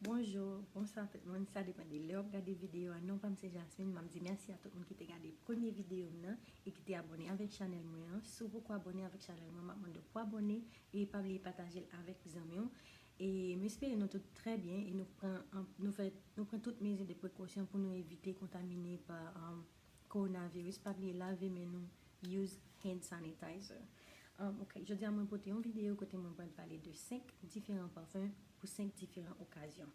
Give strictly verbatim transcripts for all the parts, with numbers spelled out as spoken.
Bonjou, bonswa tout moun, sa depann de lè w ap gade videyo a. Non pa m se Jasmine, m ap di mèsi a tout moun ki te gade premye videyo m nan e ki te abòne avèk chanèl mwen an. Si w poko abòne avèk chanèl mwen, m ap mande w pou abòne e pa bliye pataje l avèk zanmi w. E m espere nou tout trè byen e nou pran, nou fè, nou pran tout mezi de prekosyon pou nou evite kontamine pa um, coronavirus. Pa bliye lave men nou, use hand sanitizer. Um, ok, jodi a mwen pote yon videyo kote mwen pral pale de senk diferan pafen pou senk diferan okazyon.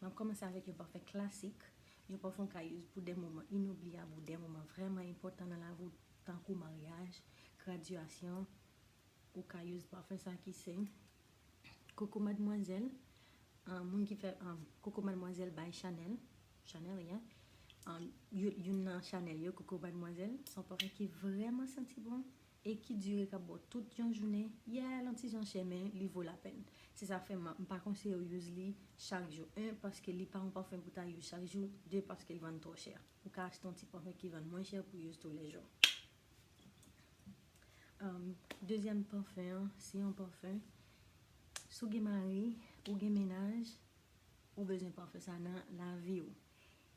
M ap kòmanse avèk yon pafen klasik, yon pafen w ka use pou de moman inobliyab ou de moman vrèman enpòtan nan lavi w, tankou maryaj, gradyasyon, ou ka use pafen sa ki se Coco Mademoiselle, um, moun ki fè um, Coco Mademoiselle by Chanel, Chanel, yeah. Um, youn nan Chanel yo, Coco Mademoiselle, se yon pafen ki vrèman santi bon e ki dire k ap ba w tout yon jounen. Yeah, l yon ti jan chè men li vo lapèn. Se sa fè m pa konseye w use li chak jou. En, paske li pa yon pafen pou ta use chak jou. De, paske l vann twò chè. Ou ka achte yon ti pafen ki vann mwen chè pou use toulejou. Um, dezyèm pafen an, se yon pafen. Si w gen mari, ou gen mennaj, ou bezwen pafen sa nan lavi w.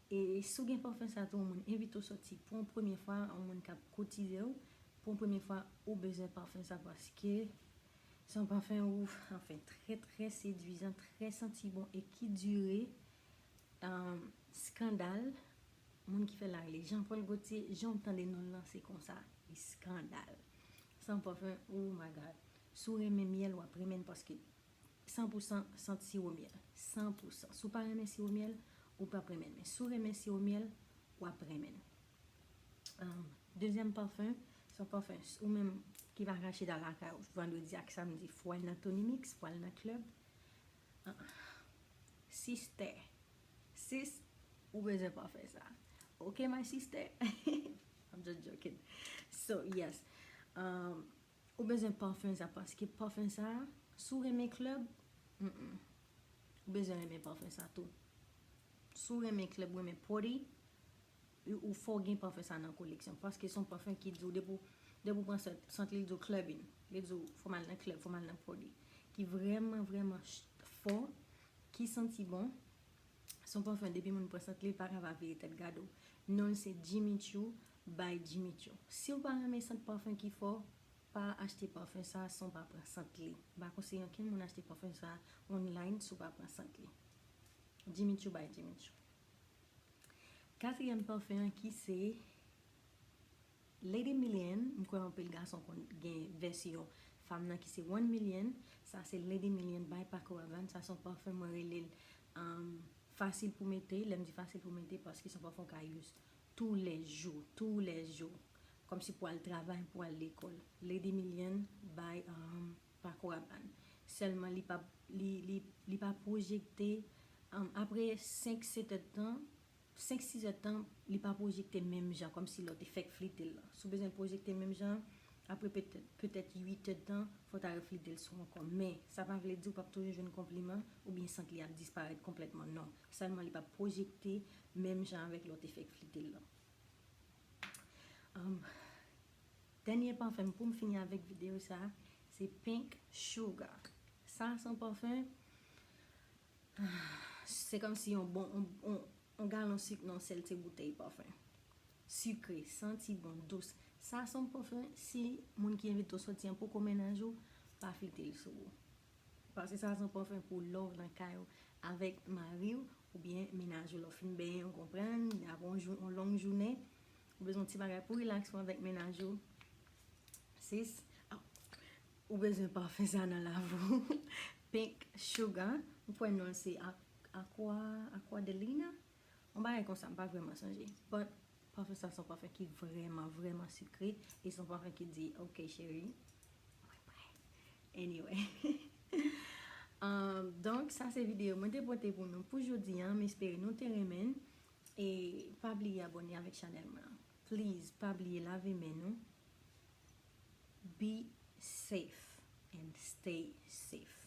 E si w gen pafen sa tou, yon moun envite w soti pou yon premye fwa, yon moun k ap koutize w, pou yon premye fwa, ou bezwen pafen sa paske se yon pafen ou, anfen, trè, trè sedwizan, trè santi bon e ki dire um, Skandal, moun ki fè l la rele Jean Paul Gaultier, jan w tande non l lan se konsa, li Skandal. Se yon pafen, oh my God. Si w renmen myèl, w ap renmen l paske san pou san sant siwo myèl. San pou san. Si w pa renmen siwo myèl, ou p ap renmen l. Men si w renmen siwo myèl, w ap renmen l. Um, dezyèm pafen, se yon pafen, ou menm ki pa ka chita lakay ou vandredi ak samdi, fò w al nan Tony Mix, fò w al nan klèb. Ah, sister, sis, ou bezwen pafen sa. Ok, my sister. I'm just joking. So, yes. Um, ou bezwen pafen sa paske pafen sa, si w renmen klèb, mm-mm, ou bezwen renmen pafen sa tou. Si w renmen klèb, renmen party, ou fò gen pafen sa nan koleksyon. Paske se yon pafen ki di w depi w, depi w pran sant, sant li, li di w clubbing. Li di w fò m al nan klèb, fò m al nan party. Ki vrèman, vrèman fò, ki santi bon. Se yon pafen, depi moun pran sant li, li pa ka pa vire tèt gade w. Non l se Jimmy Choo by Jimmy Choo. Si w pa renmen sant pafen ki fò, pa achte pafen sa san w pa pran sant li. M pa konseye ankenn moun achte pafen sa online si w pa pran sant li. Jimmy Choo by Jimmy Choo. Katriyèm pafen an ki se Lady Million, m kwè anpil gason konn gen vèsyon fanm nan ki se One Million. Sa se Lady Million by Paco Rabanne. Sa se yon pafen mwen rele l um, fasil pou mete. Lè m di fasil pou mete paske se yon pafen w ka use toulejou, toulejou. Kòmsi pou al travay, pou al lekòl. Lady Million by um, Paco Rabanne. Sèlman li pa, li, li, li pa pwojekte um, apre senk, sèt èdtan, senk, sis èdtan, li pa pwojekte menm jan, kòmsi lè w te fèk flite l lan. Si w bezwen l pwojekte menm jan, apre petèt, petèt uit èdtan, fò w ta reflite l sou ankò. Men, sa pa vle di w p ap toujou jwenn konpliman oubyen sant li ap disparèt konplètman, non. Sèlman li p ap pwojekte menm jan avèk lè w te fèk flite l lan. Um, dènye pafen m pou m fini avèk videyo sa, se Pink Sugar. Sa se yon pafen, se kòmsi yon bon, yon, yon, yon galon sik nan yon sèl ti boutèy pafen. Sikre, santi bon, dous. Sa se yon pafen, si moun ki envite w soti an poko mennaj ou, pa flite l sou ou. Paske sa se yon pafen pou love nan kay ou avèk mari w oubyen mennaj ou lè w fin benyen, ou konprann, apre yon, jou, yon long jounen, ou bezwen yon ti bagay pou relax ou avèk mennaj ou. Sis, ah, ou bezwen pafen sa nan lavi w. Pink Sugar, m kwè non l se Aqua, Aquadelina. Yon bagay konsa, m pa vrèman sonje. But, pafen sa se yon pafen ki vrèman, vrèman sikre. E se yon pafen ki di, ok, cheri, mwen prè. Anyway. Um, donk, sa se videyo mwen te pote pou nou pou jodi a. M espere nou te renmen l. E pa bliye abòne avèk chanèl mwen an. Please, pa bliye lave men nou. Be safe and stay safe.